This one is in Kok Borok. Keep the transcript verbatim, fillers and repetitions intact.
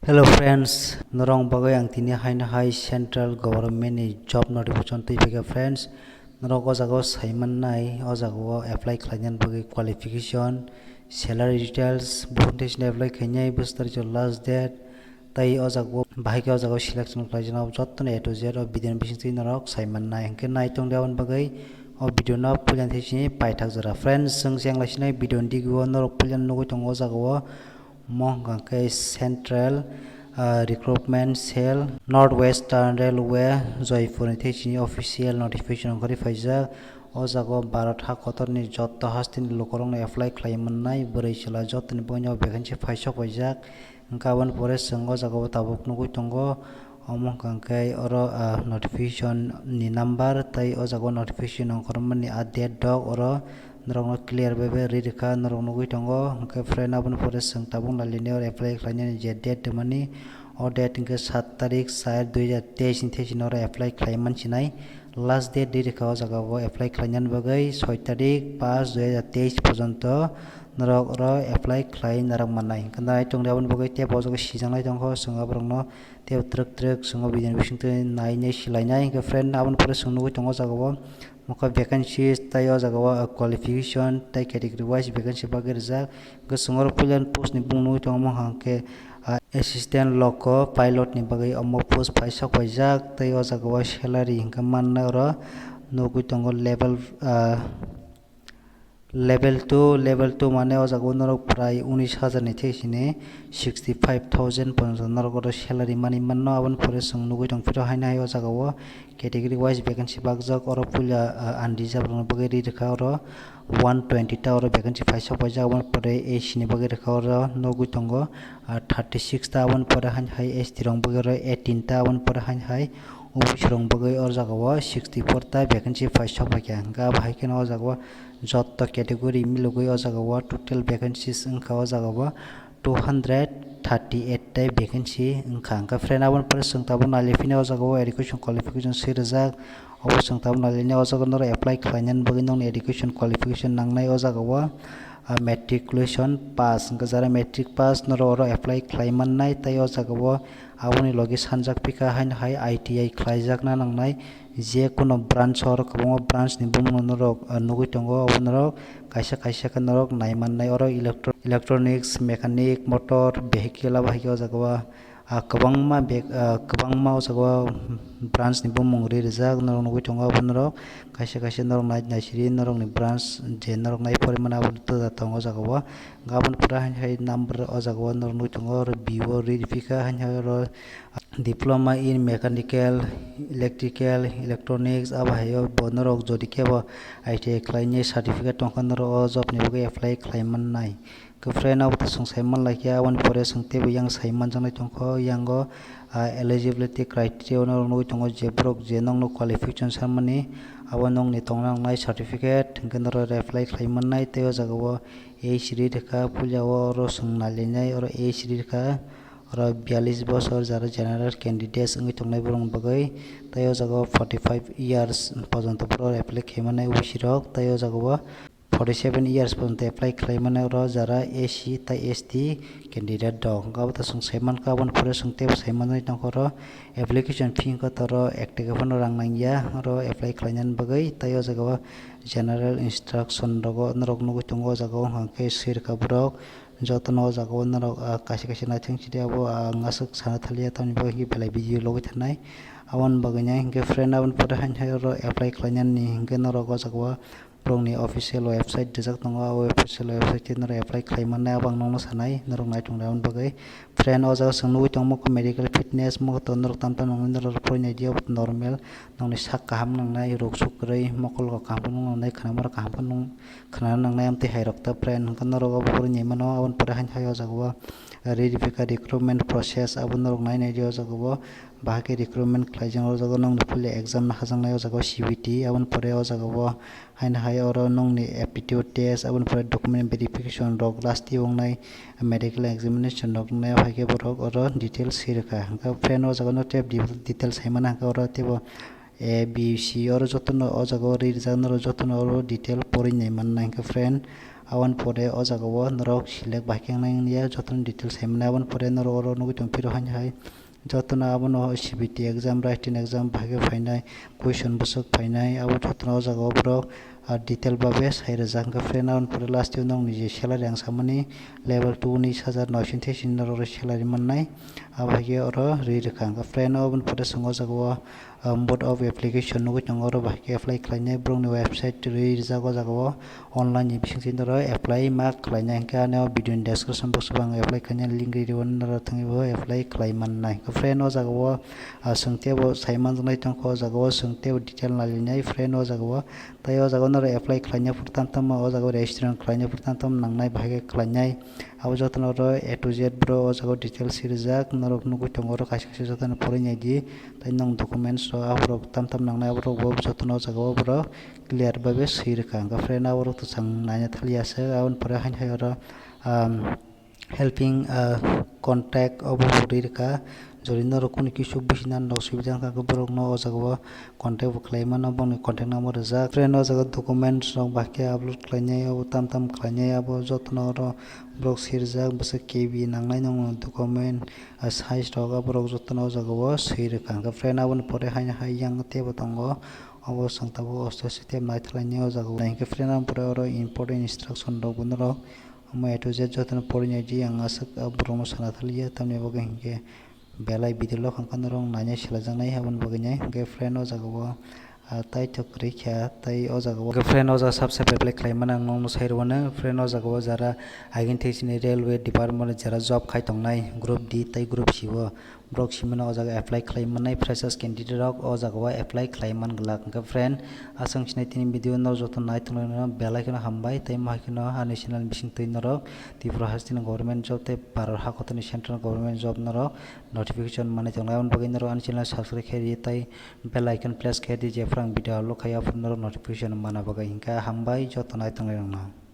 Hello friends, norok bagwi ang tini haino hai central government ni job notification twi phaikha friends. Norok o jaga o sai mannai, o jaga o apply khlaina bagwi qualification, salary details, buphang tei sini apply khainai, bwswk tarikh last date, tei o jaga o bahai khe o jaga o selection khlaijana, jottoni A to Z o video ni bisingtwi norok sai mannai. Hinkhe nai tongdi aboni bagwi o video no puila thai sini paithak jora. Friends, chwng se wng lai sinai video ni digi o norok puila nugwi tongo o jaga o. Omo hwnkha khe Central, ah, Recruitment Cell, North Western Railway, Joypur ni thai sini official notification ongkhorwi phaijak. O jaga o Bharat ha kotor ni jotto hasteni lukurok no apply khlai mannai, bwrwi chwla jottoni bagwi no vacancy phaisok paijak. Hwnkhe aboni pore chwng o jaga o tabuk nugwi tongo. Omo hwnkha khe oro, ah, notification ni number tei o jaga o notification ongkhormani a date dok oro norokno clear bai bai ri rwkha, norok nugwi tongo. Hwnkhe friend, aboni pore chwng tabuk nailini oro apply khlainani je date tongmani, o date hwnkhe sat tarik char dui hajar teis ni thai sini oro apply khlai mansinai. Last date ri rwkha o jaga o apply khlainani bagwi soi tarik paanch dui hajar teis porjonto norok oro apply khlai narwk mannai. Hwnkhe nai tongdi aboni bagwi tei bo jaga sijaknai tongkha, chwng aborokno tei twrwk twrwk chwng o video ni bisingtwi nai nai swlainai. Hwnkhe friend, aboni pore chwng nugwi tongo o jaga o mokha vacancies tei o jaga o qualification tei category wise vacancy bagwi rijak. Hwnkhe chwng oro puila post ni bumung nugwi tongo, omo hwnkha khe, ah, assistant loco pilot ni bagwi omo post phaisok paijak tei o jaga o salary hwnkhe mannai oro nugwi tongo level, ah, Level two, level two mane o jaga o norok prai unis hajar ni thai sini sixty five thousand porjonto norok oro salary mani manno. Aboni pore chwng nugwi tong phiro haino hai o jaga o category wise vacancy bakjak. Oro puila, ah, unreserved rokni bagwi ri rwkha oro one twenty ta oro vacancy phaisok paijak. Aboni pore A C ni bagwi rwkha oro nugwi tongo, ah, thirty six ta. Aboni pore haino hai S T rokni bagwi oro eighteen ta. Aboni pore haino hai O B C rokni bagwi o jaga o sixty four ta vacancy phaisok paikha. Hwnkhe abo hai kheno o jaga o jotto category milogwi o jaga o total vacancies wngkha o jaga o two hundred thirty eight ta vacancy wngkha. Hwnkhe friend, aboni pore chwng tabuk nai phino o jaga o education qualification swi rijak. Obo chwng tabuk nai o jaga o norok apply khlainani bagwi nokni education qualification nangnai o jaga o, ah, matriculation pass. Hwnkhe jara matric pass norok oro apply khlai mannai. Tei o jaga o aboni logi sanjak phikha haino hai I T I khlaijakna nangnai. Je kono branch o oro kwbangma branch ni bumung no norok, ah, nugwi tongo, abo norok kaisa kaisa khe norok nai mannai. Oro electro-, electronics, mechanic, motor, vehicle abo hai khe o jaga o, ah, kwbangma bek, ah, kwbangma o jaga o branch ni bumung ri rijak norok nugwi tongo. Abo norok kaisa kaisa norok nai, naisiri norok ni branch je norok nai pori mani abo toda tongo o jaga o. Aboni pore hai hai number o jaga o norok nugwi tongo, oro B O ri phikha haino oro Diploma in Mechanical, Electrical, Electronics, abo hai o bo norok jodi khe bo I T I khlainai certificate tongkha, norok o job ni bagwi apply khlai mannai. Khe friend, abo to chwng sai manlai khe, aboni pore chwng teibo yang sai manjaknai tongkha, yang o, ah, eligibility criteria o norok nugwi tongo je borok je nokno qualification sanmani, abo nokni tongna nangnai certificate, hwnkhe norok apply khlai mannai. Tei o jaga o age ri rwkha, puila o oro chwng nailainai, oro age ri rwkha. Oro biyalish bosor jara general candidates wngwi tongnai borokni bagwi, tei o jaga o forty five years porjonto borok apply khaimani O B C rok, tei o jaga o forty seven years porjonto apply khlaimani oro jara S C tei S T candidate rok. Hwnkhe abo to chwng sai mankha, aboni pore chwng teibo sai manwi tongkha oro application fee hwnkhe to oro ek taka phano rang nangya oro apply khlainani bagwi, tei o jaga o general instruction rogo norok nugwi tongo, o jaga o hwnkhe swi rwkha borok. Jotono o jaga o norok, ah, kaisa kaisa naithok sidi abo, ah, ang aswk sana thaliya, tamni bagwi hinkhe belai video logwi thanai. Aboni bagwi no hinkhe friend, aboni pore haino hai oro apply khlainani hinkhe norok o jaga o borokni official website rijak tongo. O official website tei norok apply khlai mannai, abo ang nokno sanai, norok naithok nai aboni bagwi. Friend, o jaga chwng nugwi tongo mokol medical fitness, mokol to norok tam tam nangwi norok phoi nai di, abo normal, nokni sak kaham nangnai, ruk suk kwrwi, mokol rok kaham phano nangnai, khwnama rok kaham phano nung-, khwnana nangnai, amtwi hai rok ta friend. Hwnkhe norok abo phorwi nai mano, aboni pore haino hai o jaga o ri rw phikha recruitment process, abo norok nai nai di o jaga o, bahai khe recruitment khlai jak o jaga o, nokni puila exam no hajaknai o jaga o C B T, aboni pore o jaga o haino hai oro nokni aptitude test, aboni pore document verification rok last year wngnai medical examination rok wngnai, hai khe borok oro details swi rwkha. Hwnkhe friend, o jaga no tei details hai mano, hwnkhe oro teibo A B C oro jotono o jaga o ri rijak, norok jotono oro detail porwi nai mannai. Hwnkhe friend, Aboni pore o jaga o norok select bai khe wngnai wngya, jotono details sai mannai. Aboni pore norok oro nugwi tong phiro haino hai jotono abono C B T exam, writing exam bai khe phainai, question bwswk phainai, abo jotono o jaga o borok, ah, detail babe sai rijak. Hwnkhe friend, aboni pore last o nokni je salary ang samani level two ni six hajar noisho teisi norok salary mannai, abo hai khe oro rwi rwkha. Hwnkhe friend, aboni pore chwng o jaga o, ah, mode of application nugwi tongo, oro bai khe apply khlainai, borokni website rwi rijak o jaga o. Online ni bising twi norok apply ma khlainai, hwnkhe ani o video ni description box o ang apply khlainai link rwi rw, norok thangwi bo apply khlai mannai. Friend, o jaga o, ah, chwng teibo sai manjaknai tongkha, o jaga o chwng teibo detail nailainai. Friend, o jaga o, tai o jaga o norok apply khlaina phuru tam tamo, o jaga o register khlaina phuru tam tamo nangnai, bahai khe khlainai. Abo jotono oro A to Z bro o jaga o details swi rijak, norok nugwi tongo, oro kaisa kaisa jotono porwi nai di. Tai nwng documents rok, aborok tam tam nangnai, aborok bo jotono o jaga o borok clear bai be swi rwkha. Hwnkhe friend, aborok to chwng naina thaliya se, aboni pore haino hai oro, um, helping, uh, contact obo bo rwi rwkha. Jodi norok kunu kisu business rok subida wngkha, hwnkhe borokno o jaga o contact bo khlai mano, boni contact number rijak. Friend, o jaga documents rok bahai khe upload khlainai, obo tam tam khlainai, abo jotono oro borok swi rijak, bwswk K B nangnai nokno document, ah, size rok, aborok jotono o jaga o swi rwkha. Hwnkhe friend, aboni pore haino hai yang teibo tongo, obo chwng tabuk osto system naithalai ni o jaga o. Hwnkhe friend, aboni pore oro important instruction rok bo norok omo A to Z jotono porwi nai di, ang aswk, ah, borokno sana thaliya, tamni bagwi hinkhe belai video lok hwnkha norok naina silajaknai, aboni bagwi nai. Hwnkhe friend, o jaga o, ah, tai thok kwrwi kha, tai o jaga o. Hwnkhe friend, o jaga sab sab apply khlai mano ang nokno sai rwmano. Friend, o jaga o jara agin thai sini railway department o jara job khai tongnai group D tai group C o, borok simi no o jaga apply khlai mannai, freshers candidate rok o jaga o apply khlai man glak. Hwnkhe friend, aswk sinai tini video no joto nai tongnai no belai kheno hambai, tai mohai kheno ani channel bising twi norok Tripura hasteni government job tei Bharat hakotorni central government job norok notification manwi tongnai. Aboni bagwi norok ani channel subscribe khe di tai bell icon press khe di, jephru ang video upload khai aphuru norok notification mana bagwi. Hwnkhe hambai joto nai tongnai rokno.